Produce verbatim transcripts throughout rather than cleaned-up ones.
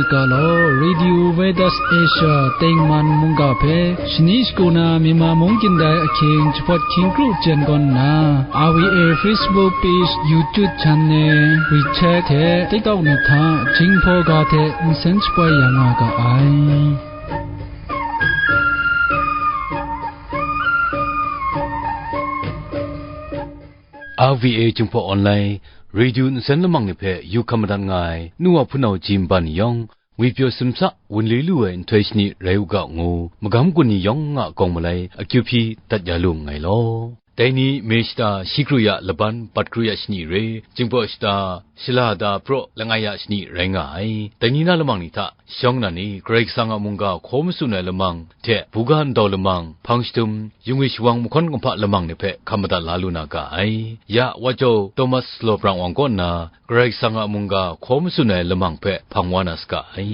Ga law, Radio Vedas Asia tengman mungga hpe shani shagu na Myanmar mung kyindai ahkying jahpawt hkying kru jen gawn nna, R V A Facebook page, YouTube channel, WeChat hte TikTok ni hta Jinghpaw ga hte nsen shapoi ya nga ga ai. R V A Jinghpaw Online Radio nsen lamang ni hpe yu hkam madat nga ai nu wa hpunau ji nban ni yawng, ngwi pyaw sumsa wunli lu ai nhtoi shani rai u ga ngu, magam gun ni yawng a gawng malai akyu hpyi dat ya lu nngai law. Dai ni, May shata shi kru ya laban pat kru ya shani re, Jinghpaw shata shala da praw langai ya shani rai nga ai. Dai ni na lamang ni hta, shawng nnan ni Karai Kasang a mungga hkaw matsun ai lamang hte buga ndau lamang, hpang shadum, yungwi shawang mahkawn kumhpa lamang ni hpe hkam madat la lu na ga ai. Ya, Wa Jau Thomas Law Prang Wang kaw nna Karai Kasang a mungga hkaw matsun ai lamang hpe hpang wa na saga ai.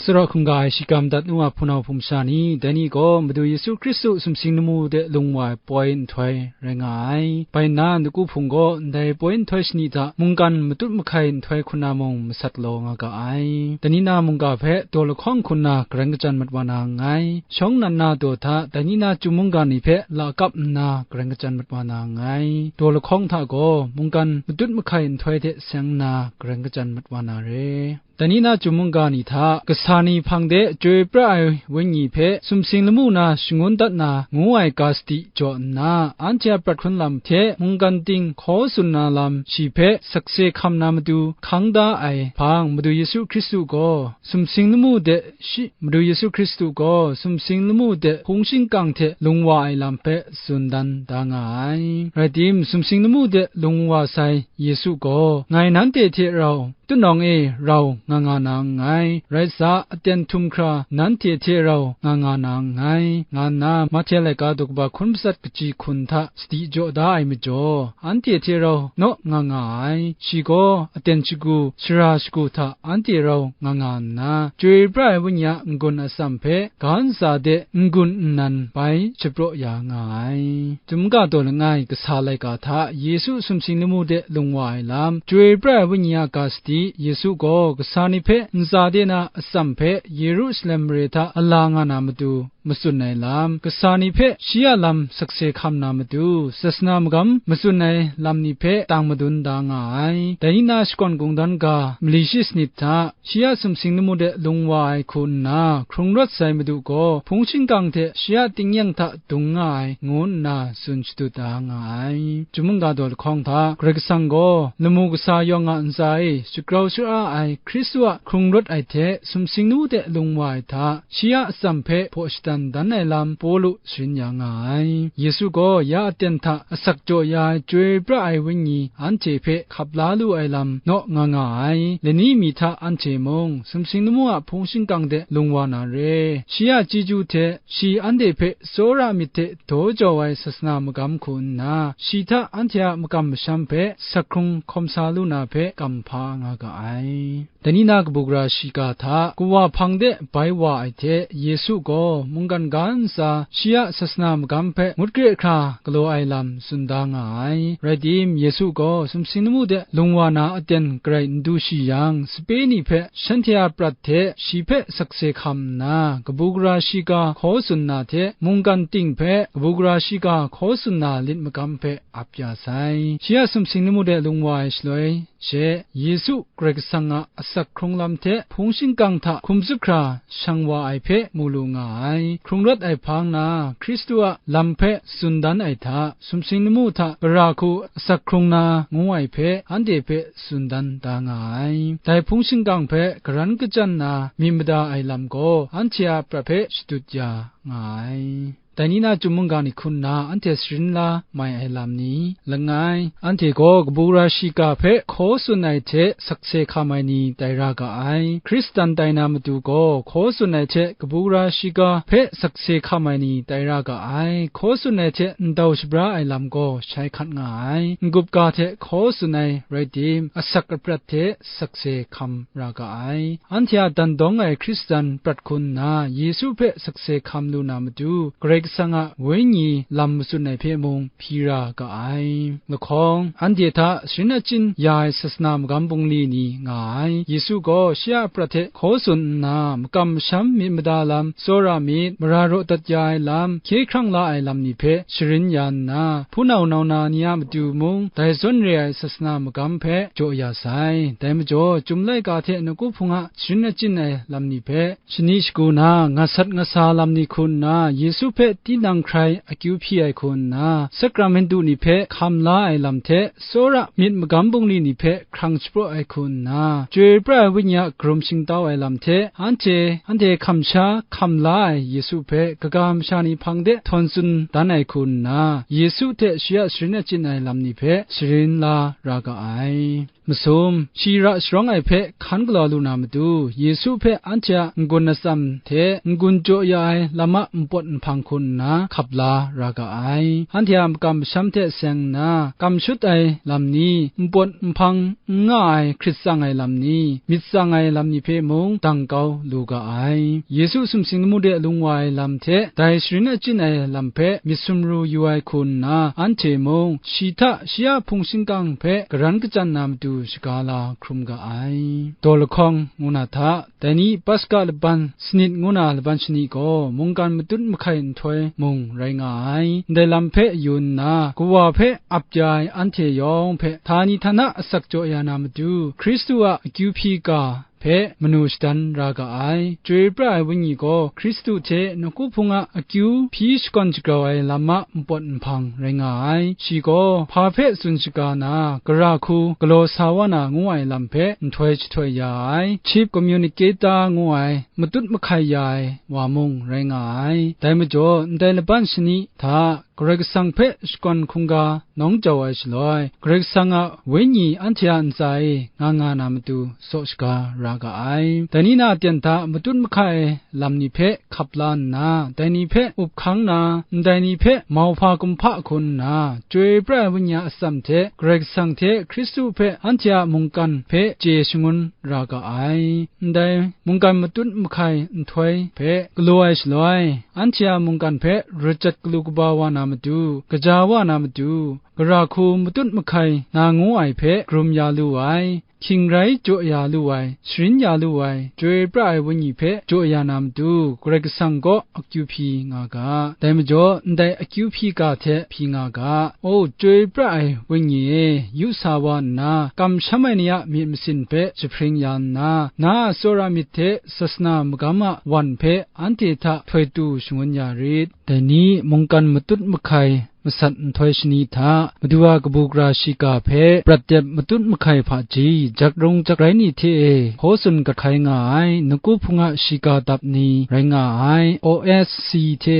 Sara hkungga ai shikam dat nu a hpunau hpung sha ni, dai ni gaw Madu Yesu Hkristu sumsing lamu de lung wa ai poi nhtoi rai nga ai. Bai nna, Ngu Hpung gaw ndai poi nhtoi shani hta mungkan matut mahkai nhtoi hkun na mung masat galaw nga ga ai. Dai ni na mungga hpe daw lahkawng hkun na garan kajan mat wa na nngai. Shawng nnan na daw hta dai ni na chyum mungga ni hpe la kap nna garan kajan mat wa na nngai. Daw lahkawng hta gaw mungkan matut mahkai nhtoi hte seng nna garan kajan mat wa na re. Dai ni na chyum mungga ni hta, kasa ni hpang de chyoi pra ai Wenyi hpe sumsing lamu na shangun dat na ngu ai ga sadi jaw nna, anhte a prat hkrun lam hte mungkan ting hkaw tsun na lam shi hpe sakse hkam na matu hkang da ai hpang, Madu Yesu Hkristu gaw sumsing lamu de shi, Madu Yesu Hkristu gaw sumsing lamu de hpung shingkang hte lung wa ai lam hpe tsun dan da nga ai. Rai tim, sumsing lamu de lung wa sai Yesu gaw, ngai nanhte hte rau, Tunawng e rau nga nga na nngai, rai sa, aten htum hkra nanhte hte rau nga nga na nngai, nga nna Mahte laika daw kaba hkun matsat kaji hkun hta sadi jaw da ai majaw, anhte hte rau naw nga nga ai. Shi gaw aten shagu, sara shagu hta anhte rau nga nga nna, chyoi pra ai Wenyi a n-gun atsam hpe ga ntsa de n-gun nnan bai shapraw ya nga ai. Chyum ga daw langai kasa laika hta Yesu sumsing lamu de lung wa ai lam, chyoi pra ai Wenyi a ga sadi, Yesu gaw kasa ni hpe ntsa de na atsam hpe Yerusalem mare hta a la nga na matu matsun ai lam, kasa ni hpe shi a lam sakse hkam na matu, sasana magam matsun ai lam ni hpe tang madun da nga ai. Dai ni na shakawn kungdawn ga mali shi sanit hta, shi a sumsing lamu de lung wa ai hku nna hkrung rawt sai Madu gaw, hpung shingkang hte shi a tingnyang hta dung nga ai, ngu nna tsun shadut da nga ai. Chyum mungga daw lahkawng hta, Karai Kasang gaw lamu kasa yawng a ntsa e shagrau shara ai Hkristu a hkrung rawt ai hte sumsing lamu de lung wa ai hta, shi a atsam hpe hpaw shadan dan ai lam Pawlu sharin ya nga ai. Yesu gaw ya aten hta asak jaw ya ai chyoi pra ai Wenyi anhte hpe hkap la lu ai lam naw nga nga ai. Lani mi hta anhte mung sumsing lamu a hpung shingkang de lung wa na re. Shi a chyeju hte shi anhte hpe tsawra myit hte daw jau ai sasana magam hku nna, shi hta anhte a makam masham hpe sak hkrung hkawm sa lu na hpe kam hpa nga ga ai. Dai ni na kabu gara shiga hta, kawa hpang de bai wa ai hte, Yesu gaw mungkan ga ntsa shi a sasana magam hpe ngut kre hkra galaw ai lam tsun da nga ai. Rai tim, Yesu gaw sumsing lamu de lung wa na aten garai n du shi yang, sape ni hpe shanhte a prat hte shi hpe sakse hkam nna, kabu gara shiga hkaw tsun na hte mungkan ting hpe kabu gara shiga hkaw tsun na lit magam hpe ap ya sai. Shi a sumsing lamu de lung wa ai shaloi, she, Yesu Karai Kasang a asak hkrung lam hte hpung shingkang hta hkum tsup hkra shang wa ai hpe mu lu nga ai. Hkrung rawt ai hpang na Hkristu a lam hpe tsun dan ai hta, sumsing lamu hta gara hku asak hkrung na ngu ai hpe anhte hpe tsun dan da nga ai. Dai hpung shingkang hpe garan kajan na myit mada ai lam gaw anhte a prat hpe shadut ya nga ai. Dai ni na chyum mungga ni hku nna anhte sharin la mai ai lam ni langai, anhte gaw kabu gara shiga hpe hkaw tsun ai hte sakse hkam ai ni tai ra ga ai. Hkristan tai na matu gaw hkaw tsun ai hte kabu gara shiga hpe sakse hkam ai ni tai ra ga ai. Hkaw tsun ai hte ndau shabra ai lam gaw shai hkat nga ai. N-gup ga hte hkaw tsun ai rai tim, asak aprat hte sakse hkam ra ga ai. Anhte a dan dawng ai Hkristan prat hku nna Yesu hpe sakse hkam lu na matu, Karai Kasang a Wenyi lam matsun ai hpe mung hpyi ra ga ai. Lahkawng, anhte hta sharin achyin ya ai sasana magam bungli ni nga ai. Yesu gaw shi a prat hte hkaw tsun nna, makam masham myit mada lam, tsawra myit, mara raw dat ya ai lam, hkye hkrang la ai lam ni hpe sharin ya nna, hpunau nau na ni a matu mung dai zawn re ai sasana magam hpe jaw ya sai. Dai majaw, Chyum laika hte nawku hpung a sharin achyin ai lam ni hpe, shani shagu na, nga sat nga sa lam ni hku nna, Yesu hpe tinang hkrai akyu hpyi ai hku nna, sakramentu ni hpe hkam la ai lam hte, tsawra myit magam bungli ni hpe hkrang shapraw ai hku nna, Chyoi pra ai Wenyi a karum shingtau ai lam hte, anhte, anhte hkam sha hkam la ai Yesu hpe kaga masha ni hpang de htawn tsun dan ai hku nna, Yesu hte shi a sharin achyin ai lam ni hpe sharin la ra ga ai. Masum, shi ra sharawng ai hpe hkan galaw lu na matu, Yesu hpe anhte a n-gun atsam hte n-gun jaw ya ai lam a npawt nhpang hku nna hkap la ra ga ai. Anhte a makam masham hte seng nna, kam shut ai lam ni, npawt nhpang n nga ai hkrit tsang ai lam ni, myit tsang ai lam ni hpe mung dang kau lu ga ai. Yesu sumsing lamu de lung wa ai lam hte dai sharin achyin ai lam hpe myit sumru yu ai hku nna, anhte mung shi hta shi a hpung shingkang hpe garan kachyan na matu shaga la hkrum ga ai. Daw lahkawng ngu na hta, dai ni Paska laban sanit ngu na laban shani gaw mungkan matut mahkai nhtoi mung rai nga ai. Ndai lam hpe yu nna, kawa hpe ap ya ai anhte yawng hpe htani htana asak jaw ya na matu, Hkristu a akyu hpyi ga hpe manu shadan ra ga ai. Chyoi pra ai Wenyi gaw Hkristu hte nawku hpung a akyu hpyi shakawn shagrau ai lam a npawt nhpang rai nga ai. Shi gaw hpa hpe tsun shaga na, gara hku galaw sa wa na ngu ai lam hpe nhtoi jahtoi ya ai. Chief Communicator ngu ai matut mahkai ya ai wa mung rai nga ai. Dai majaw, ndai laban shani hta Karai Kasang hpe shakawn hkungga nawng jau ai shaloi, Karai Kasang a Wenyi anhte a ntsa e nga nga na matu saw shaga ra ga ai. Dai ni na aten hta matut mahkai lam ni hpe hkap la nna, dai ni hpe up hkang na, ndai ni hpe mauhpa kumhpa hku nna, Chyoi pra ai Wenyi a atsam hte Karai Kasang hte Hkristu hpe anhte a mungkan hpe chye shangun ra ga ai. Ndai mungkan matut mahkai nhtoi hpe galaw ai shaloi, anhte a mungkan hpe rutjat galu kaba wa na matu, kaja wa na matu, gara hku matut mahkai na ngu ai hpe karum ya lu ai, hkying rai jaw ya lu ai, sharin ya lu ai, Chyoi pra ai Wenyi hpe jaw ya na matu, Karai Kasang kaw akyu hpyi nga ga. Dai majaw, ndai akyu hpyi ga hte hpyi nga ga. O, Chyoi pra ai Wenyi e, yu sa wa nna, kamsham ai ni a myit masin hpe jahpring ya nna, na a tsawra myit hte sasana magam a wan hpe anhte hta htoi tu shangun ya rit. Dai ni mungkan matut mahkai masat nhtoi shani hta, Madu a kabu gara shiga hpe prat dep matut mahkai hpaji, jak rung jak rai ni hte e hkaw tsun gat hkai nga ai, nawku hpung a shiga dap ni rai nga ai, O S C hte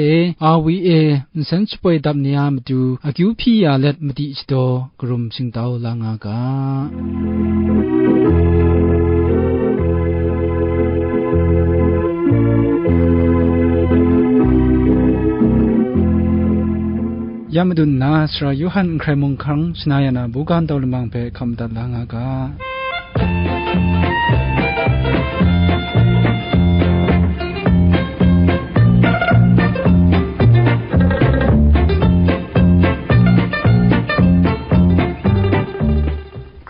R V A nsen shapoi dap ni a matu, akyu hpyi ya let madi shadaw karum shingtau la nga ga. Ya madun nna, Sara Yawhan n hkrai mung hkang shana ya na buga ntau lamang hpe hkam madat la nga ga.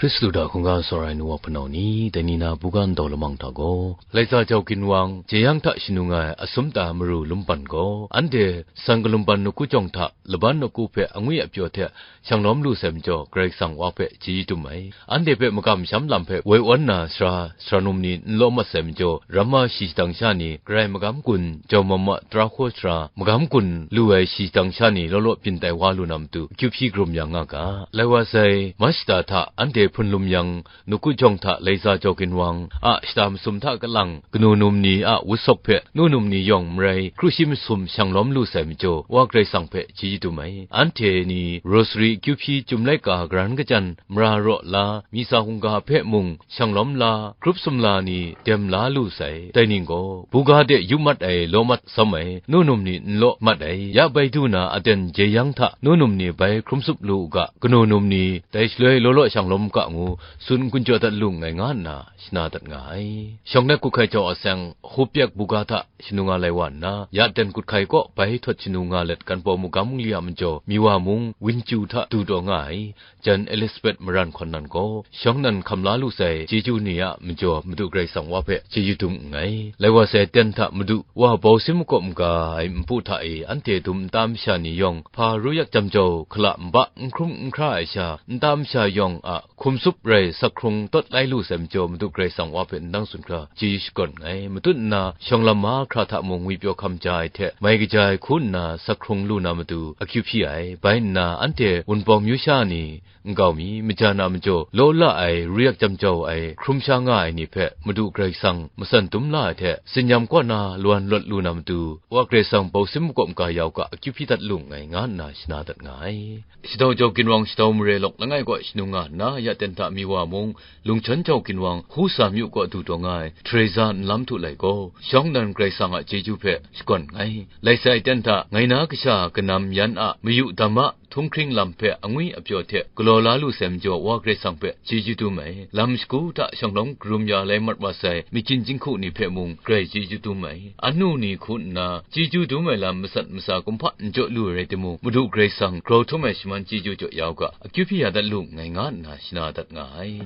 Hkristu hta hkungga tsawra ai nu wa hpunau ni, dai ni na buga ntau lamang hta gaw, laika jau ginwang, jeyang hta shanung ai asum ta maru lumpan gaw, anhte san kalumpan nawku jawng hta laban nawku hpe angwi apyaw hte shang lawm lu sai majaw, Karai Kasang Wa hpe chyeju dum ai. Anhte hpe makam masham lam hpe woi awn na sara, sara num ni n lawm mat sai majaw, ramma shi shadang sha ni, Karai magam gun jau ma ma tara hkaw sara, magam gun lu ai shi shadang sha ni law law byin tai wa lu na matu, akyu hpyi karum ya nga ga. Lai wa sai, Mashta hta anhte Lum yang, Nukujawng hta Laiza Jau Ginwang a shata masum hta kalang, kanu num ni a wusawk hpe nu num ni yawng marai, kru shi masum shang lawm lu sai majaw, Wa Karai Kasang hpe chyeju dum ai. Anhte ni Rosary akyu hpyi Chyum Laika Karan Kajan mara raw la, Misa hkungga hpe mung shang lawm la, grup sumla ni dem la lu sai. Dai ning gaw, buga de yu mat ai, law mat sam ai, nu num ni n law mat ai, ya bai du na aten jeyang hta nu num ni bai hkrum sup lu u ga, kanu num ni dai shaloi law law shang lawm ga ngu, tsun n-gun jaw dat lu nngai, nga nna shana dat nga ai. Shawng let kut hkai jau a seng, Hupyak buga hta shanu nga lai wa nna, ya ten kut hkai kaw bai htawt shanu nga let, Ganpaw mugam mungli a majaw, Miwa mung Winju hta du taw nga ai, jan Elizabeth Maran Hkawn nan gaw, shawng nan hkam la lu sai chyeju ni a majaw, Madu Karai Kasang Wa hpe chyeju dum nngai. Lai wa sai ten hta Madu Wa bau sin makawp maga ai npu hta e, anhte dum nta masha ni yawng hpa ru yak jam jau, hkala nba n hkrum n hkra ai sha, nta masha yawng a hkum sup rai sak hkrung tawt lai lu sai majaw, Madu Karai Kasang Wa hpe ndang tsun hkra chyeju shakawn nngai. Matut nna, shawng lam mahkra hta mung ngwipyaw hkam ja ai hte, mai kaja ai hku nna sak hkrung lu na matu akyu hpyi ai. Bai nna, anhte Wunpawng myu sha ni, nkau mi, majan a majaw, law la ai, ru yak jam jau ai, hkrum sha nga ai ni hpe Madu Karai Kasang matsan dum la ai hte, tsin-yam kaw na lawan lawt lu na matu, Wa Karai Kasang bau sin makawp maga ya u ga, akyu hpyi dat lu nngai, nga nna shana dat nga ai. Shadau Jau Ginwang, Shadau Mare Lawk Langai kaw shanu nga nna, ya ten hta Miwa mung, Lungchawn Jau Ginwang, Husa myu kaw du taw nga ai, Teresa Nlam Htu Lai gaw, shawng nan Karai Kasang a chyeju hpe shakawn nngai. Lai sai ten hta, ngai na kasha kanam yan a mayu dam a htunghkring lam hpe angwi apyaw hte galaw la lu sai majaw, Wa Karai Kasang hpe chyeju dum ai. Lam shagu hta shawng lawm karum ya lai mat wa sai, makying jinghku ni hpe mung grai chyeju dum ai. Anu ni hku nna, chyeju dum ai lam masat masa kumhpa n jaw lu ai rai timung, Madu Karai Kasang grau htum ai shaman chyeju jaw ya u ga, akyu hpyi ya dat lu nngai, nga nna shana dat nga ai.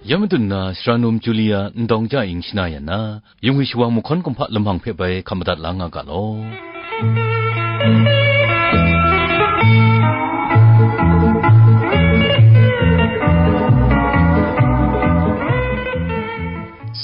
Ya matut nna, Sara Num Julia Ndawng Ja Ing shana ya na, Yingwi shawang mahkawn kumhpa lamang hpe bai hkam madat la nga ga law.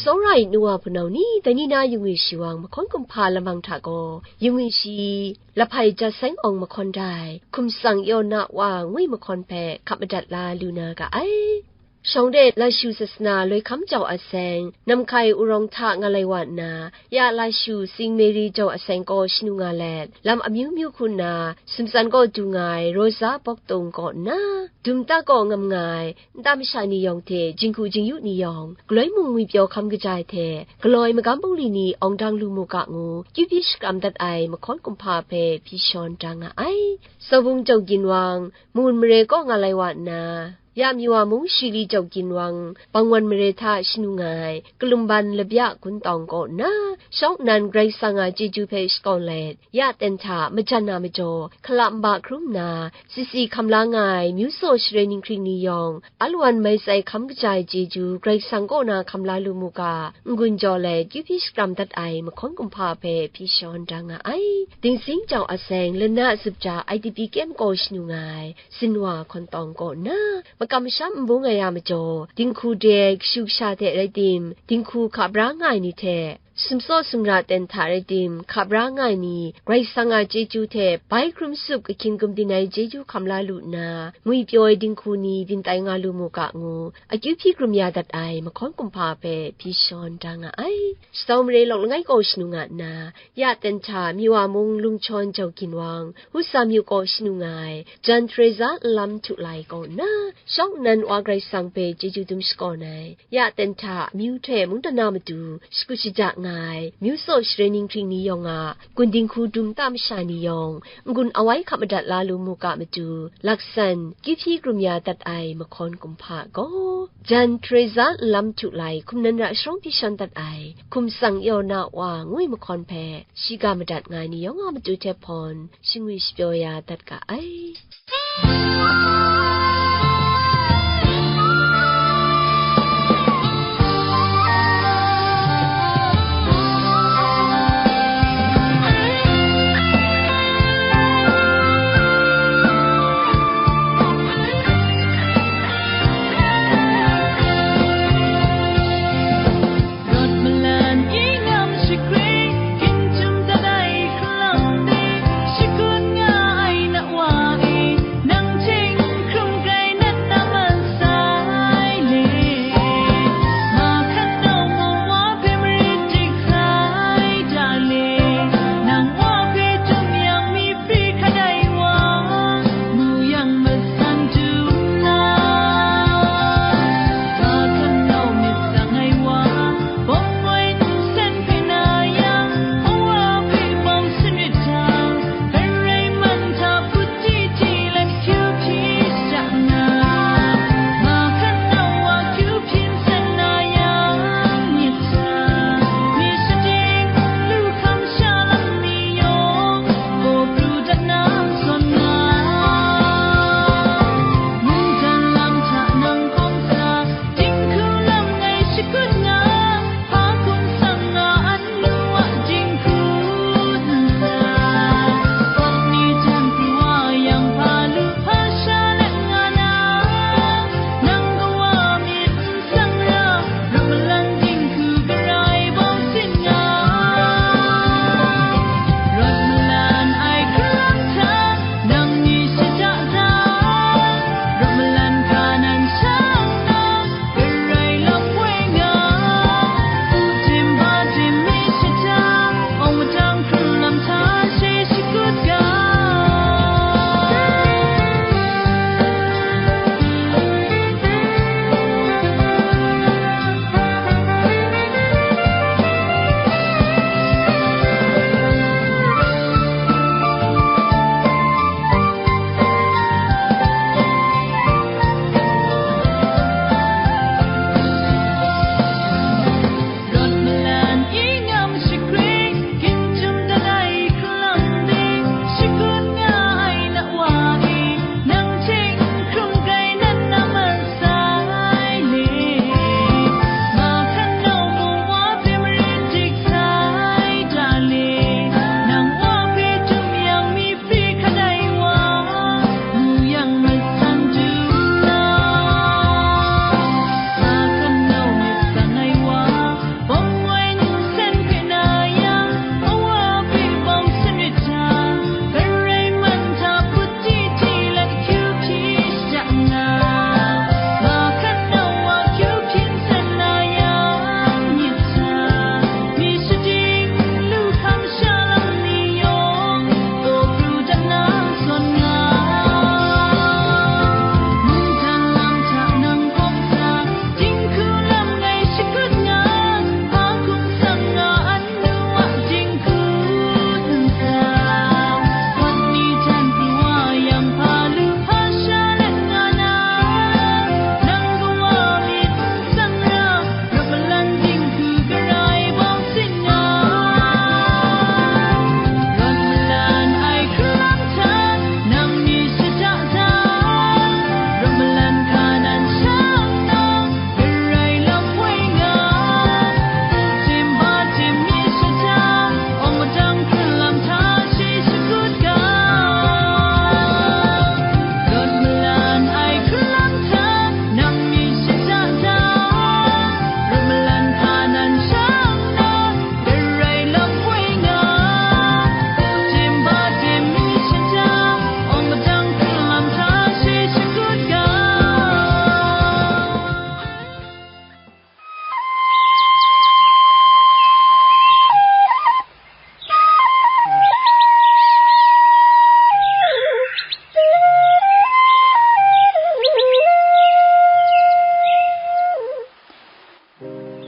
Tsawra ai nu wa hpunau ni, dai ni na yingwi shawang mahkawn kumhpa lamang hta gaw, yingwi shi, Lahpai Jat Seng Awng mahkawn dai, Hkum Tsang Yawna Wa ngwi mahkawn hpe hkap madat la lu na ga ai. Shawng de Lashu sasana loi hkam jau a seng, Namhkai Urawng hta nga lai wa nna, ya Lashu Sing Mary jau a seng kaw shanu nga let, lam amyu myu hku nna, sumtsan kaw du nga ai Rosa Bawktung kaw nna, dum nta kaw ngam nga ai, nta masha ni yawng hte jinghku jingyu ni yawng, galoi mung ngwipyaw hkam kaja ai hte, galoi magam bungli ni awng dang lu mu ga ngu, kyu hpyi shakram dat ai mahkawn kumhpa hpe hpyi shawn da nga ai. Sawbung jau ginwang, Mun mare kaw nga lai wa nna, ya Miwa mung Shili jau ginwang, Bangwan mare hta shanu nga ai, Kalumban Labya Guntawng kaw nna, shawng nnan Karai Kasang a chyeju hpe shakawn let, ya ten hta majan na majaw, hkala nba hkrum nna, sisi hkam la nga ai, myu tsaw share ninghkring ni yawng, alawan mai tsai hkam kaja ai chyeju, Karai Kasang kaw na hkam la lu mu ga, n-gun jaw let, kyu hpyi shakram dat ai mahkawn kumhpa hpe hpyi shawn da nga ai. Dingsing jau a seng, lana zup ja, I D P kyem kaw shanu nga ai, Sinwa hkawntawng kaw nna, makam masham n bung ai a majaw, dinghku de ai kashu kasha hte rai tim, dinghku hka bra nga ai ni hte, sumtsaw sumra ten hta rai tim, hka bra nga ai ni, Karai Kasang a chyeju hte bai hkrum sup kahkying gumdin ai chyeju hkam la lu nna, ngwipyaw ai dinghku ni byin tai nga lu mu ga ngu, akyu hpyi hkrum ya dat ai mahkawn kumhpa hpe hpyi shawn da nga ai. Shadau mare lawk langai kaw shanu nga nna, ya ten hta Miwa mung Lungchawn jau ginwang, Husa myu kaw shanu nga ai, Jan Teresa Nlam Htu Lai kaw nna, shawng nnan Wa Karai Kasang hpe chyeju dum shakawn ai, ya ten hta amyu hte mungdan na matu shakut shaja nga ai, myu tsaw share ninghkring ni yawng a, gun dinghku dum nta masha ni yawng, n-gun awai hkap madat la lu mu ga matu, laksan, kyu hpyi hkrum ya dat ai mahkawn kumhpa gaw, Jan Teresa Nlam Htu Lai hkum nan ra sharawng hpyi shawn dat ai, Hkum Tsang Yawna Wa ngwi mahkawn hpe, shiga madat nga ai ni yawng a matu hte hpawn, shingwi shapyaw ya dat ga ai.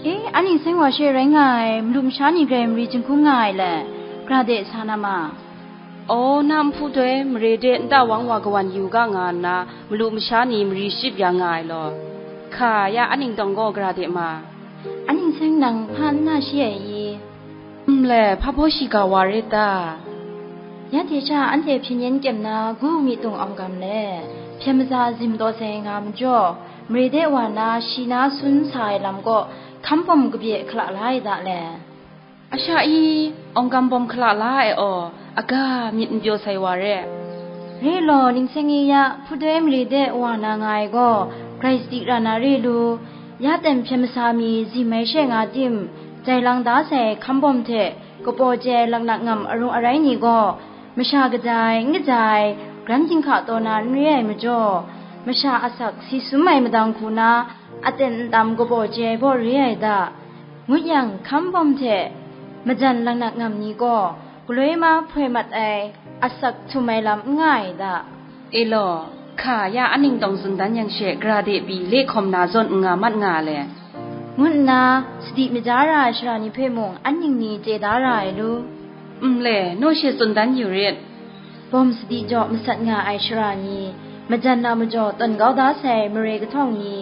E, anhte seng wa she rai nga ai, malu masha ni grai mari jinghkung nga ai le, gra de sa na ma. Aw, na nhpu doi mare de nta wang wa kawan yu ga nga nna, malu masha ni mari ship ya nga ai law. Hka ya, aning tawng gaw gra de ma. Aning seng nang hpa n na shi ai i? Nle, hpa baw shiga wa rit ta? Ya hte sha anhte hpyen yen kyem na gu mi tung awng gam le, hpyen maza zim taw sai nga majaw, mare de wa na shi na sun sa ai lam kaw hkam bawm kabye hkala la ai da le. A sha i, awng gam bawm hkala la ai aw, aga myit n pyaw sai wa re. Re law, ningseng e ya, hpudoi mare de wa na nga ai gaw, grai sadi ra na re lu, ya ten hpyen masa mi zim ai she nga tim, jai lang da sai hkam bawm hte, kapaw jai laknak ngam arung arai ni gaw, masha kaja ai, n kaja ai, gran jinghka taw na n re ai majaw, masha asak si sum ai madang hku na, aten ntam kabaw jai baw re ai da, ngut yang, hkam bawm hte majan laknak ngam ni gaw, galoi ma hpoi mat ai, asak htum ai lam n nga ai da. E law, hka ya aning tawng tsun dan yang she, gra de pyi le hkawm na zawn n nga mat nga le, ngu nna sadi maja ra ai sara ni hpe mung an ning ni chye da ra ai lu. Nle, naw she tsun dan yu rit. Bawm sadi jaw masat nga ai sara ni, majan na majaw tawn kau da sai mare kahtawng ni,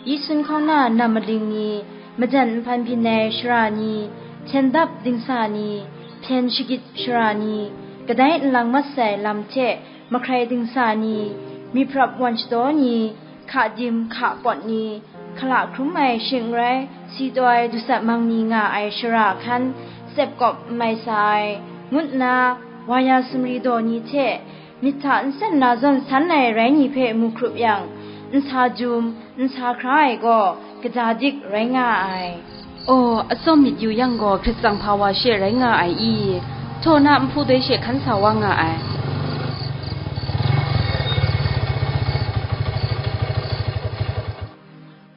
yi sun hkawng na nam maling ni, majan nhpan byin ai sara ni, hten dap dingsa ni, hpyen shagit sara ni, kadai nlang mat sai lam hte mahkrai dingsa ni, myihprap wan shadaw ni, hka dim hka pawt ni, hkala hkrum ai shing n rai, si taw ai dusat mang ni nga ai shara hkan, tsep kawp n mai sa ai, ngu nna, wa ya sumri daw ni hte, myit hta nsen na zawn san ai rai ni hpe mu hkrup yang, nsa jum, nsa hkra ai gaw, kaja dik rai nga ai. Aw, atsawm myit yu yang gaw, hkrit tsang hpa wa she rai nga ai i? Htaw na nhpu doi she hkan sa wa nga ai.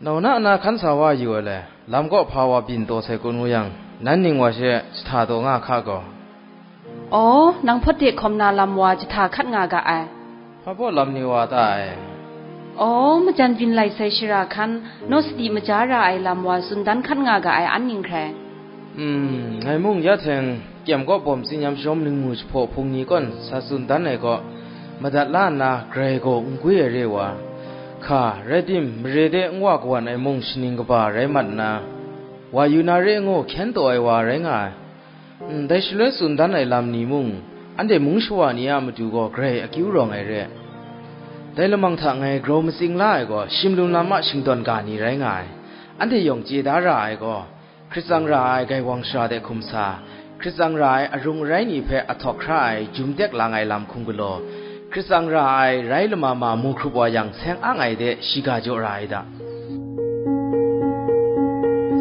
Nau na na hkan sa wa yu ai le, lam kaw hpa wa byin taw sai kun ngu yang, nan ning wa she jahta taw nga hka gaw. Aw, nang hpawt de hkawm na lam wa jahta hkat nga ga ai. Hpa baw lam ni wa ta ai? Aw, majan byin lai sai shara hkan, naw sadi maja ra ai lam wa tsun dan hkat nga ga ai an ning hkrai. Hmm, ngai mung ya hteng, kyem kaw bawm tsinyam sharawm lingmu jahpaw hpung ni kawn sa tsun dan ai kaw, madat la nna grai gaw n gwi ai re wa, hka, rai tim, mare de n wa kawan ai mung shaning kaba rai mat nna, wa yu na re ngu hkyen taw ai wa rai nga ai. Ndai shaloi tsun dan ai lam ni mung, anhte mung shawa ni a matu gaw grai akyu rawng ai re. Dai lamang hta ngai grau matsing la ai gaw, shimlum lam a shingdawn ga ni rai nga ai. Anhte yawng chye da ra ai gaw, hkrit tsang ra ai gaiwang shara de hkum sa, hkrit tsang ra ai arung arai ni hpe ahtawk hkra ai jum dek lang ai lam hkum galaw, hkrit tsang ra ai rai lama ma mu hkrup wa yang seng ang ai de shiga jaw ra ai da.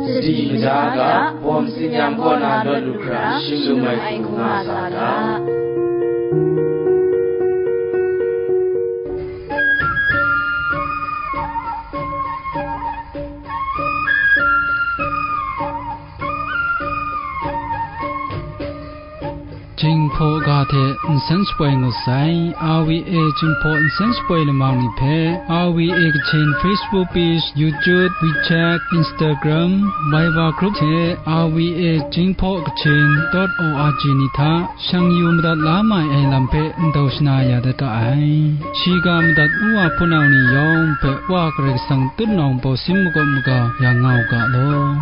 Sadi maja ga, bawm tsinyam kaw na lawt lu hkra, shim lu ai hku nga sa ga. Jinghpaw ga hte nsen shapoi ngut sai, R V A Jinghpaw nsen shapoi lamang ni hpe, R V A Kachin Facebook page, YouTube, WeChat, Instagram, Viber group hte R V A Jinghpaw Kachin dot O R G ni hta shang yu madat la mai ai lam hpe ndau shana ya dat ga ai. Shiga madat u wa hpunau ni yawng hpe Wa Karai Kasang tutnawng baw sin makawp maga ya nga u ga law.